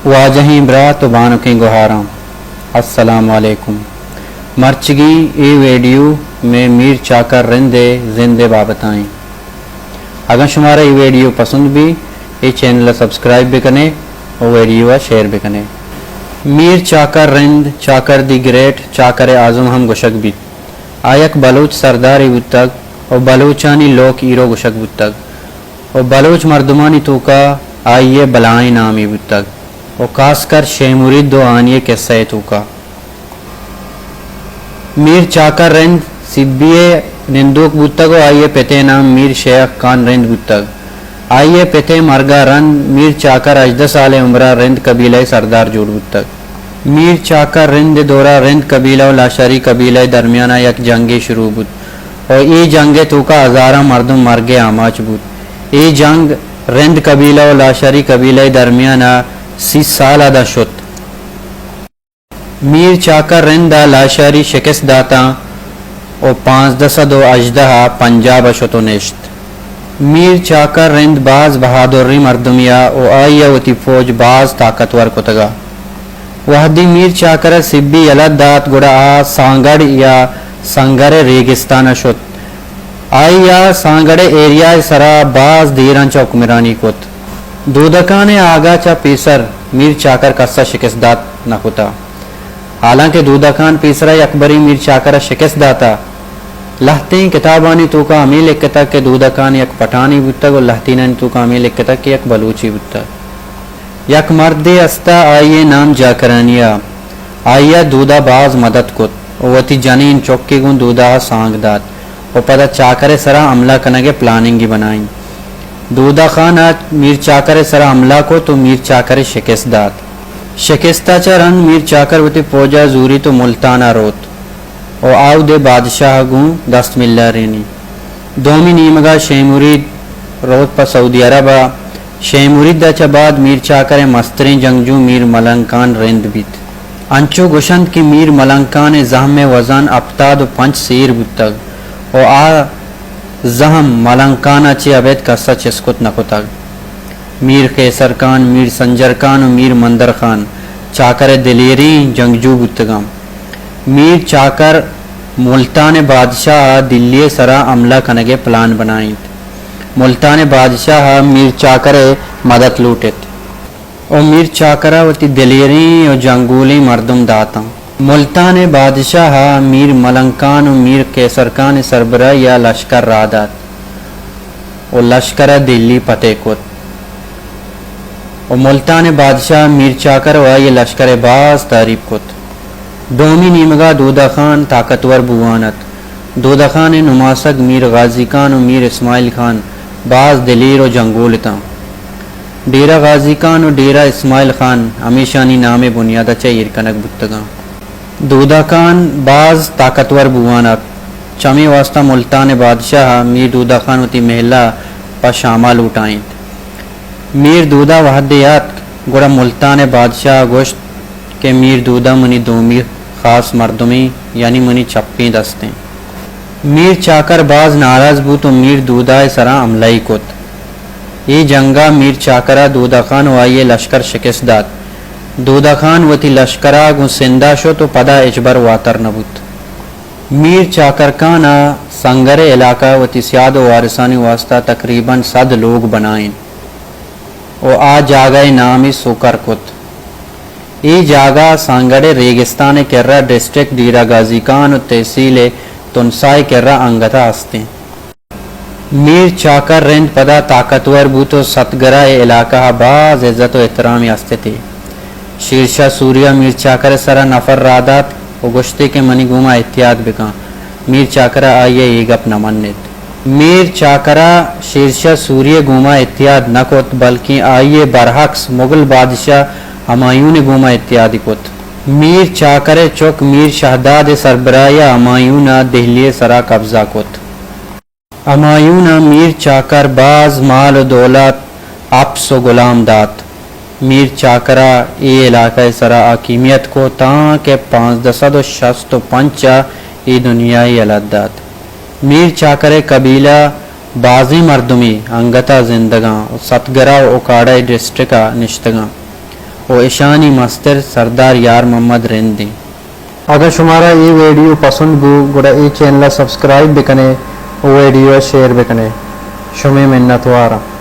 واجہیں برات و بانکیں گہاراں، السلام علیکم۔ مرچگیں اے ویڈیو مئے میر چاکر رند ءِ زند ءِ بابت ءَ ایں۔ اگاں شمارا اے ویڈیو پسند بی، اے چینل ءَ سبسکرائب بکنے و ویڈیو ءَ شیئر بکنے۔ میر چاکر رند، چاکر دی گریٹ، چاکر اعظم ہم گوشگ بیت۔ آ یک بلوچ سردارے بوتگ و بلوچانی لوک ہیرو گوشگ بوتگ و بلوچ مردمانی توکا آئی ءِ بلاہیں نامے بوتگ و خاص کر شے مرید و آنی ءِ قصہ ءِ توکا۔ میر چاکر رند سبی ءِ نندوک بوتگ و آئی ءِ پت ءِ نام میر شیخ خان رند بوتگ۔ آئی ءِ پت ءِ مرگ ءَ رند میر چاکر ہژدہ سال ءِ عمر ءَ رند قبیلہ ءِ سردار جوڑ بوتگ۔ میر چاکر رند ءِ دور ءَ رند قبیلہ و لاشاری قبیلہ ءِ درمیان ءَ یک جنگے شروع بوت و اے جنگ ءِ توکا ہزاراں مردم مرگ ءِ آماچ بوت۔ اے جنگ رند قبیلہ و لاشاری قبیلہ ءِ درمیان ءَ سی سال ءَ داں شت۔ میر چاکر رند ءَ لاشاری شکست داتاں و پانزدہ سد و ہژدہ ءَ پنجاب ءَ شت و نشت۔ میر چاکر رند باز بہادریں مردمے ءَ و آئی ءَ وتی فوج باز طاقتور کتگ ءَ۔ وہدے میر چاکر ءَ سبی یلہ دات، گڑا آ سانگڑ یا سنگر ءِ ریگستان ءَ شت۔ آئی ءَ سانگڑ ءِ ایریا ءِ سرا باز دیراں چہ حکمرانی کت۔ دودکان ءِ آگا چہ پیسر میر چاکر کس ءَ شکست دات نہ کتہ۔ حالانکہ دودکان پیسرا یکبرے میر چاکر ءَ شکست داتہ۔ لہتیں کتابانی توکا ہمے لکتگ کہ دودکان یک پٹھانے بوتگ و لہتینانی توکا ہمے لکتگ کہ یک بلوچے بوتگ۔ یک مردے استہ، آئی ءِ نام جاکرانی ءَ۔ آئی ءَ دودا باز مدد کت و وتی جنین چکے گوں دودا ءَ سانگ دات و پدا چاکر ءِ سرا حملہ کنگ ءِ پلاننگے بنائینت۔ دودا خان ءَ میر چاکر ءِ سرا حملہ کت و میر چاکر ءَ شکست دات۔ شکست ءَ چہ رند میر چاکر وتی پوج ءَ زوریت و ملتان ءَ روت و آودے بادشاہ ءَ گوں دست ملارینی۔ دومی نیمگ ءَ شے مرید روت پہ سعودی عرب ءَ۔ شے مرید ءَ چہ بعد میر چاکر ءِ مستریں جنگجو میر ملنگ خان رند بیت۔ انچو گوشنت کہ میر ملنگ خان ءِ زہم ءِ وزن ہپتاد و پنچ سیر بوتگ و آ زہم ملنگ خان ءَ چہ ابید کس ءَ چست کت نہ کتگ۔ میر قیصر خان، میر سنجر خان و میر مندر خان چاکر ءِ دلیریں جنگجو بوتگاں۔ میر چاکر ملتان ءِ بادشاہ ءَ دلی ءِ سرا حملہ کنگ ءِ پلان بنائینت۔ ملتان ءِ بادشاہ ءَ میر چاکر ءِ مدد لوٹت و میر چاکر ءَ وتی دلیریں و جنگولیں مردم داتاں۔ ملتان ءِ بادشاہ ءَ میر ملنگ خان و میر قیصر خان ءِ سربراہی ءَ لشکر راہ دات و لشکر ءَ دلی فتح کت و ملتان ءِ بادشاہ میر چاکر و آئی ءِ لشکر ءِ باز تعریف کت۔ دومی نیمگ ءَ دودا خان طاقتور بوان ات۔ دودا خان ءِ نماسگ میر غازی خان و میر اسماعیل خان باز دلیر و جنگول اتاں۔ ڈیرہ غازی خان و ڈیرہ اسماعیل خان ہمیشانی نام ءِ بنیاد ءَ چہ ایر کنگ بوتگاں۔ دودا خان باز طاقتور بوان ات، چمے واسطہ ملتان ءِ بادشاہ ءَ میر دودا خان وتی محل ءَ پہ شام ءَ لوٹائینت۔ میر دودا وہدے اتک، گڑا ملتان ءِ بادشاہ ءَ گوشت کہ میر دودا منی دومی خاص مردمے، یعنی منی چپیں دستے۔ میر چاکر باز ناراض بوت و میر دودا ءِ سرا حملہ ئی کت۔ اے جنگ ءَ میر چاکر ءَ دودا خان و آئی ءِ لشکر شکست دات۔ دودا خان وتی لشکر ءَ گوں سندھ ءَ شت و پدا ہچبر واتر نہ بوت۔ میر چاکر خان ءَ سنگر ءِ علاقہ ءَ وتی سیاد و وارثانی واسطہ تقریباً صد لوگ بنائینت و آ جاگہ ءِ نام ئی سوکر کت۔ اے جاگہ سانگڑ ءِ ریگستان ءِ کرا ڈسٹرکٹ ڈیرہ غازی خان و تحصیل تنسا ءِ کرا انگت ءَ است انت۔ میر چاکر رند پدا طاقتور بوت و ستگرا ءِ علاقہ ءَ باز عزت و احترامے است اتی۔ شیرشاہ سوری ءَ میر چاکر ءِ سرا نفر راہ دات و گوشتی کہ منی گوما اتحاد بکن۔ میر چاکر ءَ آئی ءِ اے گپ نہ منت۔ میر چاکر ءَ شیرشاہ سوری ءِ گوما اتحاد نہ کت، بلکیں آئی ءِ برعکس مغل بادشاہ ہمایون ءِ گوما اتحادی کت۔ میر چاکر ءِ چک میر شہداد ءِ سربراہی ءَ ہمایون ءَ دہلی ءِ سرا قبضہ کت۔ ہمایون ءَ میر چاکر باز مال و دولت، اپس و غلام دات۔ میر چاکر ءَ اے علاقہ ءِ سرا حاکمیت کت تاں کہ پانزدہ سد و شست و پنچ ءَ اے دنیا ءَ یلہ دات۔ میر چاکر ءِ قبیلہ بازیں مردمے انگت ءَ زندگاں و ستگرا و اوکاڑہ ءِ ڈسٹرکٹ ءَ نشتگاں۔ و اشانی مستر سردار یار محمد رند انت۔ اگاں شمارا اے ویڈیو پسند بو گڑا اے چینل ءَ سبسکرائب بکنے و ویڈیو ءَ شیئر بکنے۔ شمے منتوار آں۔